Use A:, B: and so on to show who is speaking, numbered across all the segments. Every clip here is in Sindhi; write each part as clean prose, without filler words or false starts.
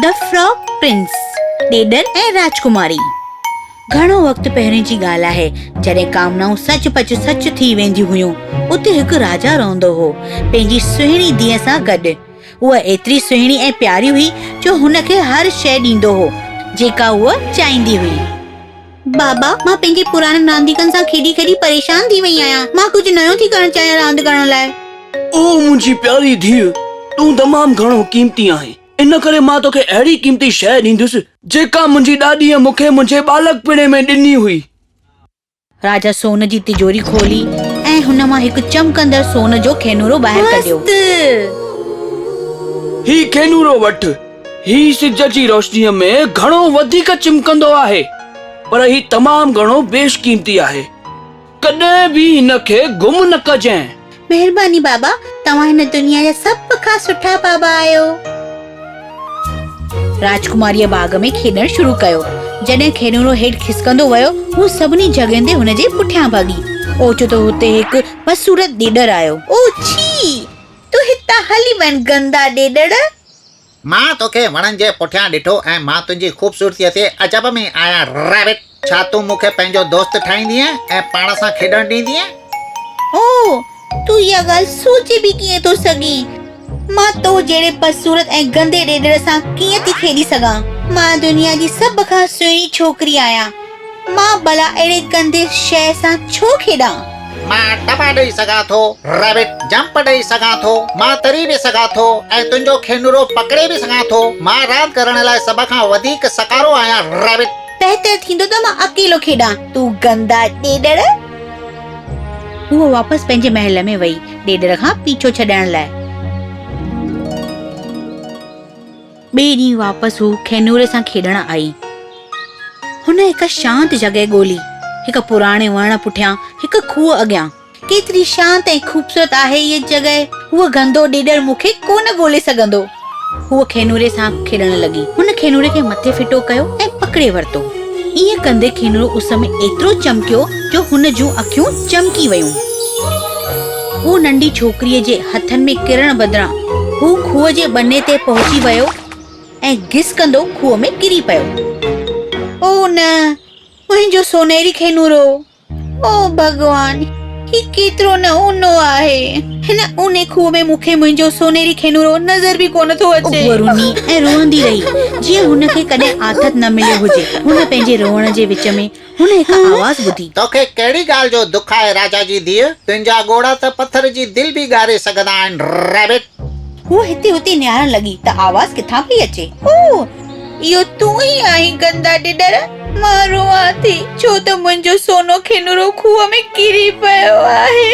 A: The Frog Prince، ڏيڏر ۽ راجڪماري. گهڻو وقت پهرين جي ڳالهه آهي، جڏهن ڪامنائون سچ پچ سچ ٿي وينديون هيون. اتي هڪ راجا رهندو هو، پنهنجي سهڻي ڌيء سان گڏ. هوء ايتري سهڻي ۽ پياري هئي جو هن کي هر شيء ڏيندو هو، جيڪا هوء چاهيندي هئي. بابا، مان پنهنجي پراڻن رانديڪن سان کيڏي کيڏي پريشان ٿي وئي آهيان. مان ڪجهه نيو ٿي ڪرڻ چاهيان راند ڪرڻ لاء.
B: او منهنجي پياري ڌيء، تون تمام گهڻو قيمتي آهين. ان ڪري مان توکي اهڙي قيمتي شيء ڏيندس، جيڪا منهنجي ڏاڏيء مون کي منهنجي ٻالڪپڻي ۾ ڏني هئي.
A: راجا سون جي تجوري کولي ۽ هن مان هڪ چمڪندڙ سون جو کينورو ٻاهر ڪڍيو. مست!
B: هي کينورو وٺ. هي سج جي روشنيء ۾ گهڻو وڌيڪ چمڪندو آهي، پر هي تمام گهڻو بيش قيمتي آهي. ڪڏهن به هن کي گم نه ڪجانء.
A: مهرباني بابا، توهان هن دنيا جا سڀ کان سٺا بابا آهيو. راجڪماريء باغ ۾ کيڏڻ شروع ڪيو. جڏهن کينورو هيٺ کسڪندو ويو، هوء سڀني جڳهين تي هن جي پٺيان ڀڳي. اوچتو هتي هڪ بدصورت ڏيڏر آيو. او ڇي! تون هتان هلي وڃ گندا ڏيڏر!
C: مان توکي وڻن جي پٺيان ڏٺو ۽ مان تنهنجي خوبصورتيء تي عجب ۾ آهيان ريبٽ! ڇا تون مون کي پنهنجو دوست ٺاهيندينء ۽ پاڻ سان کيڏڻ ڏيندينء؟
A: اوه! تون اها ڳالهه سوچي به ڪيئن ٿو سگهين؟ مان تو جهڙي بدصورت ۽ گندي ڏيڏر سان ڪيئن ٿي کيڏي سگهان؟ مان دنيا جي سڀ کان سهڻي ڇوڪري آهيان. مان ڀلا اهڙي گندي شيء سان ڇو کيڏان؟
C: مان ٽپا ڏئي سگهان ٿو، ريبٽ، جمپ ڏئي سگهان ٿو، مان تري به سگهان ٿو ۽ تنهنجو کينورو پڪڙي به سگهان ٿو. مان راند ڪرڻ لاء سڀ کان وڌيڪ سگهارو آهيان، ريبٽ.
A: بهتر ٿيندو ته مان اڪيلو کيڏان، تون گندا ڏيڏر. هوء واپس پنهنجي محل ۾ وئي، ڏيڏر کان پيڇو ڇڏائڻ لاء. ٻئي ڏينهن واپس هو کينوري سان کيڏڻ آئي. هن هڪ شانت جڳهه ڳولي، هڪ پراڻي وڻ پٺيان هڪ کوهه اڳيان. ڪيتري شانت ۽ خوبصورت آهي هيء جڳهه. هو گندو ڏيڏر مون کي ڪونه ڳولي سگهندو. هوء کينوري سان کيڏڻ لڳي. هن کينوري کي مٿي ڦٽو ڪيو ۽ پڪڙي ورتو. ائين ڪندي کينورو اس ۾ ايترو چمڪيو جو هن جون اکيون چمڪي ويون. هو ننڍي ڇوڪريء جي هٿن ۾ ڪرڻ بدران هو کوهه جي ٻني تي پهچي ويو ۽ گسڪندو کوهه ۾ ڪري پيو. او نه! منهنجو سونهري کينورو! او ڀڳوان! هي ڪيترو نه اونهو آهي. هن اونهي کوهه ۾ مون کي منهنجو سونهري کينورو نظر به ڪونه ٿو اچي. هوء رني ۽ روئندي رهي، جيئن هن کي ڪڏهن آٿت نه مليو هجي. هن پنهنجي روئڻ جي وچ ۾ هن هڪ آواز ٻڌي.
C: توکي ڪهڙي ڳالهه جو دک آهي راجا جي ڌيء؟ تنهنجا ڳوڙها ته پٿر جي دل به ڳاري سگهندا آهن ريبٽ.
A: هوء هتي هتي نهارڻ لڳي ته آواز ڪٿان پئي اچي. اوه! اهو تون ئي آهين گندا ڏيڏر! مان روئان ٿي، ڇو ته منهنجو سونو کينورو کوهه ۾ ڪري پيو آهي.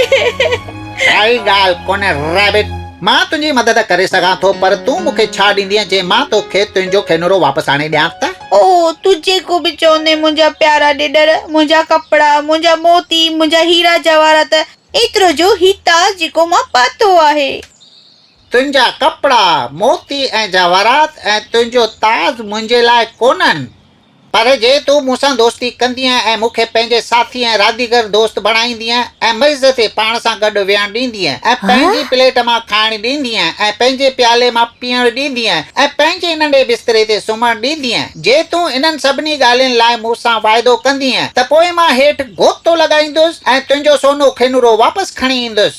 C: ڪائي ڳالهه ڪونهي ريبٽ، مان تنهنجي مدد ڪري سگهان ٿو، پر تون مون کي ڇا ڏيندينء جي مان توکي تنهنجو کينورو واپس آڻي ڏيان ته؟
A: اوه، تون جيڪو به چوندين منهنجا پيارا ڏيڏر، منهنجا ڪپڙا، منهنجا موتي، منهنجا هيرا جواهرات، ايترو جو هي تاج جيڪو مان پاتو آهي.
C: تنهنجا ڪپڙا، موتي ۽ جواهرات ۽ تنهنجو تاج منهنجي لاء ڪونهن. پر جي تون مون سان دوستي ڪندينء ۽ مون کي پنهنجي ساٿي ۽ رانديگر دوست بڻائيندينء ۽ ميز تي پاڻ سان گڏ ويهڻ ڏيندينء ۽ پنهنجي پليٽ مان کائڻ ڏيندينء ۽ پنهنجي پيالي مان پيئڻ ڏيندينء ۽ پنهنجي ننڍي بستري تي سمهڻ ڏيندينء، جي تون انهن سڀني ڳالهين لاء مون سان واعدو ڪندينء ته پوء مان هيٺ غوطو لڳائيندس ۽ تنهنجو سونو کينورو واپس کڻي ايندس.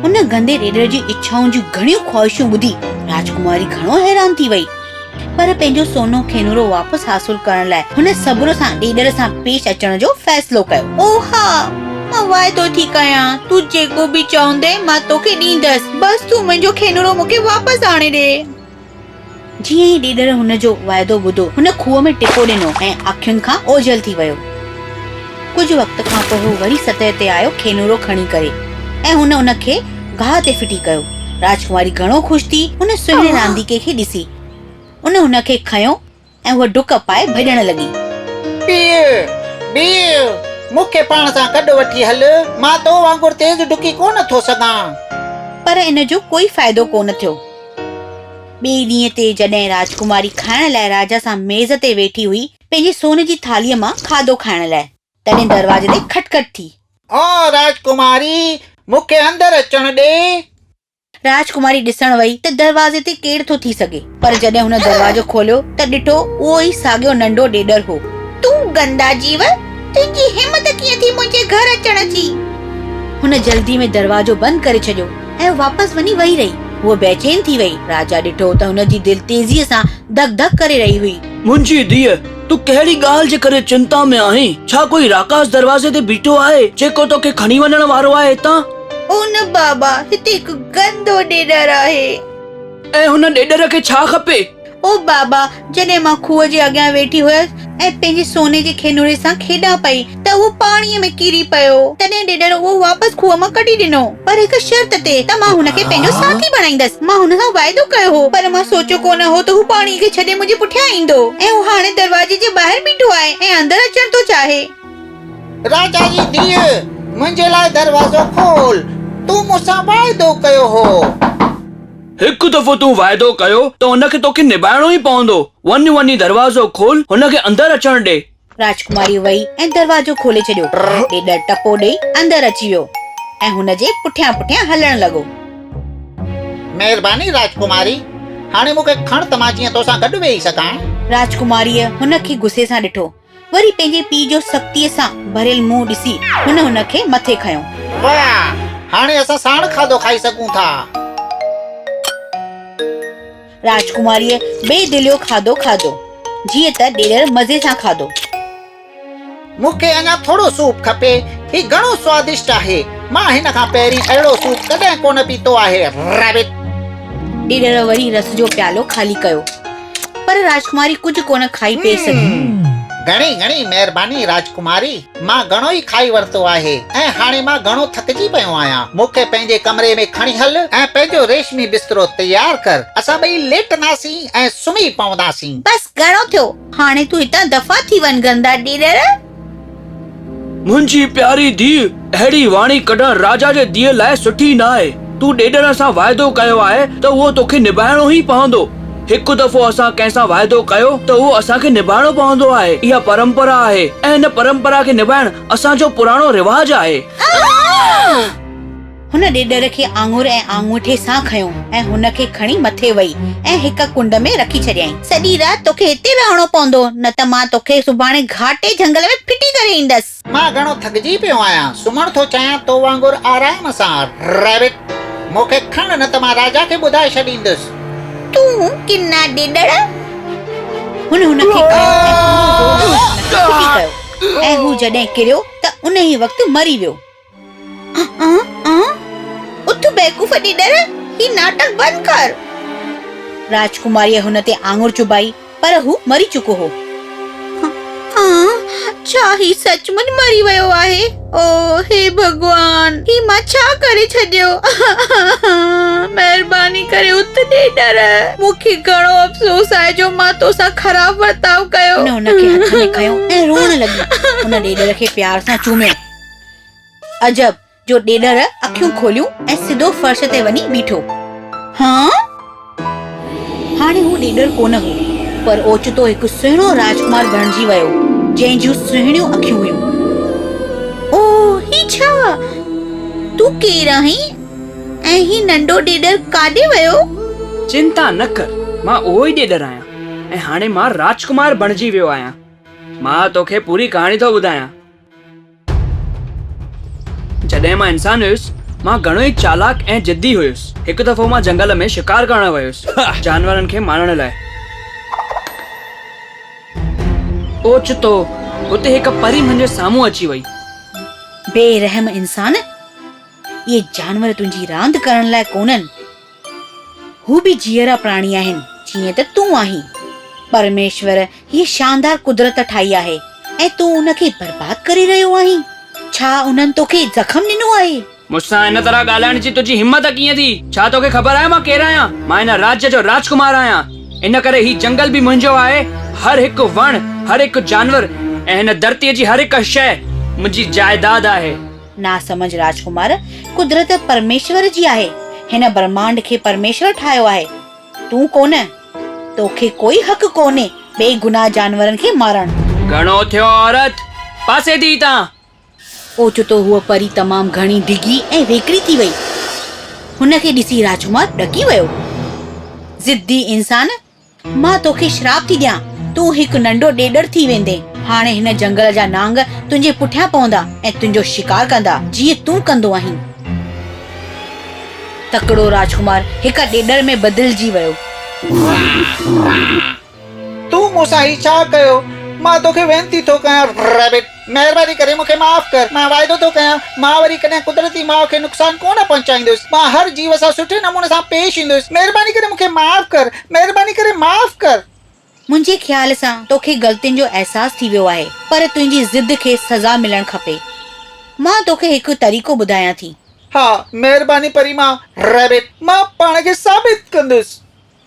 A: ان گندي ڏيڏر جي اڇائن جون گهڻيون خواهشون ٻڌي راجڪماري گهڻو حيران ٿي وئي. پر پنهنجو سونو کينورو واپس حاصل ڪرڻ لاء هن صبر سان ڏيڏر سان پيش اچڻ جو فيصلو ڪيو. او ها! مان واعدو ٿي ڪيان، تون جيڪو به چوندين مان توکي ڏيندس، بس تون منهنجو کينورو مون کي واپس آڻي ڏي. جيئن ئي ڏيڏر هن جو واعدو ٻڌو، هن کوهه ۾ ٽپو ڏنو ۽ اکين کان اوجهل ٿي ويو. ڪجهه وقت کان پوء هو وري سطح تي آيو کينورو کڻي ڪري ۽ هن ان کي گاهه تي ڦٽي ڪيو. راجڪماري گهڻو خوش ٿي ان سهڻي رانديڪي کي ڏسي. ان هن کي کنيو ۽ هوء ڊڪ پائي ڀڄڻ لڳي.
C: بيهه! بيهه! مون کي پاڻ سان گڏ وٺي هل، مان تو وانگر تيز ڊڪي ڪونه ٿو سگهان.
A: پر ان جو ڪوئي فائدو ڪونه ٿيو. ٻئي ڏينهن تي جڏهن راجڪماري کائڻ لاء راجا سان ميز تي ويٺي هئي، پنهنجي سون جي ٿالهيء مان کاڌو کائڻ لاء، تڏهن دروازي تي کٽ کٽ ٿي.
C: او راجڪماري! مون کي اندر اچڻ ڏي.
A: راجڪماري ڏسڻ وئي ته دروازي تي ڪير ٿو ٿي سگهي، پر جڏهن هن دروازو کوليو ته ڏٺو اهو ئي ساڳيو ننڍو ڏيڏر هو. تون گندا جيو، تنهنجي همت ڪيئن ٿي منهنجي گهر اچڻ جي؟ هن جلدي ۾ دروازو بند ڪري ڇڏيو ۽ واپس وڃي ويهي رهي. هوء بيچين ٿي وئي. راجا ڏٺو ته هن جي دل تيزيء سان ڌڪ ڌڪ ڪري رهي هئي.
B: منهنجي ڌيء، تون ڪهڙي ڳالهه جي ڪري چنتا ۾ آهين؟ ڇا ڪوئي راڪاس دروازي تي بيٺو آهي، جيڪو توکي کڻي وڃڻ وارو آهي هتان؟
A: او نه بابا، هتي هڪ گندو ڏيڏر آهي.
B: ۽ هن ڏيڏر کي ڇا کپي؟
A: او بابا، جڏهن مان کوهه جي اڳيان ويٺي هيس ۽ پنهنجي سوني جي کينهوڙي سان کيڏان پئي ته اهو پاڻيء ۾ ڪري پيو. تڏهن ڏيڏر اهو واپس کوهه مان ڪڍي ڏنو، پر هڪ شرط تي ته مان هن کي پنهنجو ساٿي بڻائيندس. مان هن سان واعدو ڪيو هو، پر مان سوچيو ڪونه هو ته هو پاڻيء کي ڇڏي منهنجي پٺيان ايندو ۽ هو هاڻي دروازي جي ٻاهر بيٺو آهي ۽ اندر اچڻ ٿو چاهي.
C: راجا جي ڌيء، منهنجي لاء دروازو کول. تون مون سان واعدو ڪيو هو.
B: هڪ دفعو تون واعدو ڪيو ته ان کي توکي نڀائڻو ئي پوندو. وڃ وڃي دروازو کول، هن کي اندر اچڻ ڏي.
A: راجڪماري وئي ۽ دروازو کولي ڇڏيو. ڏيڏر ٽپو ڏيئي اندر اچي ويو ۽ هن جي پٺيان پٺيان هلڻ لڳو.
C: مهرباني راجڪماري، هاڻي مون کي کڻ ته مان جيئن توسان گڏ ويهي سگهان.
A: راجڪماريء هن کي غصي سان ڏٺو. وري پنهنجي پيء جو سختيء سان ڀريل منهن ڏسي هن هن کي مٿي کنيو.
C: واهه! هاڻي اسان ساڻ کاڌو کائي سگهون ٿا.
A: راجڪماريء بي دليو کاڌو کاڌو، جيئن ته ڏيڏر مزي سان کاڌو.
C: مون کي اڃا ٿورو سوپ کپي. هي گهڻو سوادشٽ آهي. مان هن کان پهرين اهڙو سوپ ڪڏهن ڪونه پيتو آهي. ريبٽ.
A: ڏيڏر وري رس جو پيالو خالي ڪيو. پر راجڪماري ڪجهه ڪونه کائي پئي سگهي.
C: گهڻي گهڻي مهرباني راجڪماري، مان گهڻو ئي کائي ورتو آهي ۽ هاڻي مان گهڻو ٿڪجي پيو آهيان. مون کي پنهنجي ڪمري ۾ کڻي هل ۽ پنهنجو ريشمي بسترو تيار ڪر. اسان ٻئي ليٽنداسين ۽ سمهي پونداسين.
A: بس گهڻو ٿيو، هاڻي تون هتان دفع ٿي وڃ گندا ڏيڏر.
B: منهنجي پياري ڌيء، اهڙي واڻي ڪڍڻ راجا جي ڌيء لاء سٺي ناهي. تون ڏيڏر سان واعدو ڪيو آهي ته اهو توکي نڀائڻو ئي پوندو. هڪ دفعو اسان ڪنهن سان واعدو ڪيو ته اهو اسان کي نڀائڻو پوندو آهي. اها پرمپرا آهي ۽ ان پرمپرا کي نڀائڻ اسان جو پراڻو رواج آهي.
A: هن ڏيڏر کي آڱر ۽ آڱوٺي سان کنيو ۽ هن کي کڻي مٿي وئي ۽ هڪ ڪنڊ ۾ رکي ڇڏيائين. سڄي رات توکي هتي رهڻو پوندو، نه ته مان توکي سڀاڻي گهاٽي جهنگل ۾ ڦٽي ڪري ايندس.
C: مان گهڻو ٿڪجي پيو آهيان، سمهڻ ٿو چاهيان تو وانگر آرام سان. ريبٽ، مون کي کڻ نه ته مان راجا کي ٻڌائي ڇڏيندس.
A: تون ڪنا ڏيڏر! هن هن کي کنيو ۽ پورو زور لڳائي هن کي ڦٽي ڪيو ۽ هو جڏهن ڪريو ته انهيء وقت مري ويو. اٿ بيوقوف ڏيڏر، هي ناٽڪ بند ڪر. راجڪماريء هن تي آڱر چڀائي، پر هو مري چڪو هو. ڇا هي سچ مچ مري ويو آهي؟ او هي ڀڳوان، هي مان ڇا ڪري ڇڏيو؟ مهرباني ڪري اٿ ڏيڏر، مون کي گهڻو افسوس آهي جو مان توسان خراب ورتاء ڪيو. هن هن کي هٿ ۾ کنيو ۽ روئڻ لڳي. هن ڏيڏر کي پيار سان چميو. عجب جو ڏيڏر اکيون کوليون ۽ سڌو فرش تي وڃي بيٺو. هان؟ هاڻي هو ڏيڏر ڪونه هو، پر اوچتو هڪ سهڻو راجڪمار بڻجي ويو، جنهن جون سهڻيون اکيون هيون. او، هي ڇا؟ تون ڪير آهين؟ ۽ هي ننڍو ڏيڏر ڪاڏي ويو؟
B: چنتا نه ڪر، مان اهو ئي ڏيڏر آهيان ۽ هاڻي مان راجڪمار بڻجي ويو آهيان. مان توکي پوري ڪهاڻي ٿو ٻڌايان. جڏهن مان انسان هيس، مان گهڻو ئي چالاڪ ۽ ضدي هيس. هڪ دفعو مان جهنگل ۾ شڪار ڪرڻ ويس، جانورن کي مارڻ لاء. اوچتو اتي هڪ پري منهنجي سامهون اچي وئي.
A: بي رحم انسان! اهي جانور تنهنجي راند ڪرڻ لاء ڪونهن. هو به جيئرا پراڻي آهن، جيئن ته تون آهين. پرميشور هيء شاندار قدرت ٺاهي آهي ۽ تون ان کي برباد ڪري رهيو آهين. ڇا انهن توکي زخم ڏنو آهي؟
B: مون سان ان طرح ڳالهائڻ جي تنهنجي همت ڪيئن ٿي؟ ڇا توکي خبر آهي مان ڪير آهيان؟ مان هن راجيه جو راجڪمار آهيان. ان ڪري هي جنگل به منهنجو آهي. هر هڪ وڻ، هر هڪ جانور ۽ هن ڌرتيء جي هر هڪ شيء منهنجي جائداد آهي.
A: ناسمجهه راجڪمار، قدرت پرميشور جي آهي. هن برهمانڊ کي پرميشور ٺاهيو آهي، تون ڪونه. توکي ڪوئي حق ڪونهي بي گناهه جانورن کي مارڻ.
B: گهڻو ٿيو عورت، پاسي ٿي هتان.
A: اوچتو هوء پري تمام گهڻي ڊگهي ۽ ويڪري ٿي وئي. هن کي ڏسي راجڪمار ڏڪي ويو. ضدي انسان، مان توکي شراپ ٿي ڏيان، تون هڪ ننڍو ڏيڏر ٿي ويندين. هاڻي هن جهنگل جا نانگ تنهنجي پٺيان پوندا ۽ تنهنجو شڪار ڪندا، جيئن تون ڪندو آهين. تڪڙو راجڪمار هڪ ڏيڏر ۾ بدلجي ويو.
C: تون مون سان هي ڇا ڪيو؟ مان توکي وينتي ٿو ڪيان ريبٽ، مهرباني ڪري مون کي معاف ڪر. مان واعدو ٿو ڪيان، مان وري ڪڏهن قدرتي ماء کي نقصان ڪونه پهچائيندس. مان هر جيو سان سٺي نموني سان پيش ايندس. مهرباني ڪري مون کي معاف ڪر. مهرباني ڪري معاف ڪر.
A: منهنجي خيال سان توکي غلطين جو احساس ٿي ويو آهي، پر تنهنجي ضد کي سزا ملڻ کپي. مان توکي هڪ طريقو ٻڌايان ٿي.
C: ها، مهرباني پري ماء ريبٽ، مان پاڻ کي ثابت ڪندس.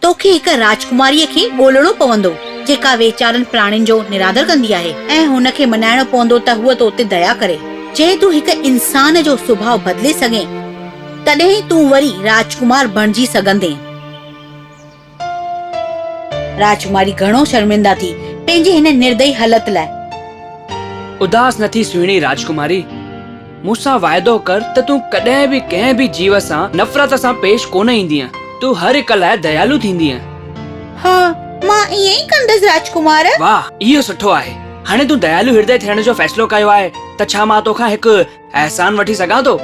A: توکي هڪ راجڪماريء کي ڳولڻو پوندو، جيڪا ويچارن پراڻين جو نرادر ڪندي آهي ۽ هن کي مڃائڻو پوندو ته هوء تو تي ديا ڪري. جڏهن تون هڪ انسان جو سڀاء بدلي سگهين، تڏهن تون وري راجڪمار بڻجي سگهندين. راجڪماري گهڻو شرمنده ٿي پنهنجي هن نردئي هلت لاء.
B: اداس نه ٿي سهڻي راجڪماري، مون سان واعدو ڪر ته تون ڪڏهن به ڪنهن به جيو سان نفرت سان پيش ڪونه ايندينء. تون هر هڪ لاء ديالو ٿيندينء.
A: ها، مان ائين ئي ڪندس راجڪمار.
B: واهه، اهو سٺو آهي. هاڻي تون ديالو هردي ٿيڻ جو فيصلو ڪيو آهي ته ڇا مان توکان هڪ احسان وٺي سگهان ٿو؟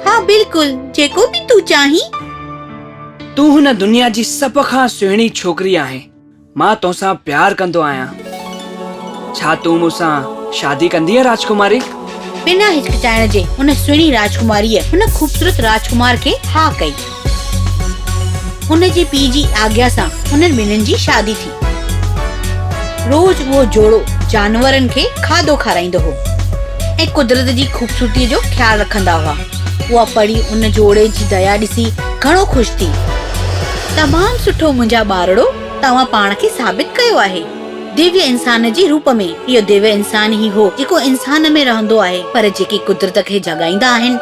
A: ها بلڪل، جيڪو به تون چاهين.
B: تون هن دنيا جي سڀ کان سهڻي ڇوڪري آهين. مان توسان پيار ڪندو آهيان. ڇا تون مون سان شادي ڪندينء راجڪماري؟
A: بنا هچڪچائڻ جي ان سهڻي راجڪماريء هن خوبصورت راجڪمار کي ها ڪئي. هن جي پيء جي آگيا سان هنن ٻنهين جي شادي ٿي. روز اهو جوڙو جانورن کي کاڌو کارائيندو هو ۽ قدرت جي خوبصورتيء جو خيال رکندا هئا. اها پري ان جوڙي جي ديا ڏسي گهڻو خوش ٿي. تمام سٺو منهنجا ٻارڙو، توهان پاڻ کي ثابت ڪيو آهي. دويه انسان جي روپ ۾. اهو دويه انسان ئي هو جيڪو انسان ۾ رهندو آهي، پر جيڪي قدرت کي جڳائيندا آهن،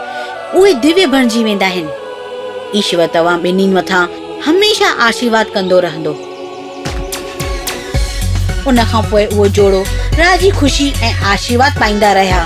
A: اهي دويه بڻجي ويندا آهن. ايشور توهان ٻنهي مٿان هميشه آشيرواد ڪندو رهندو. ان کان پوء اهو جوڙو راضي خوشي ۽ آشيرواد پائيندا رهيا.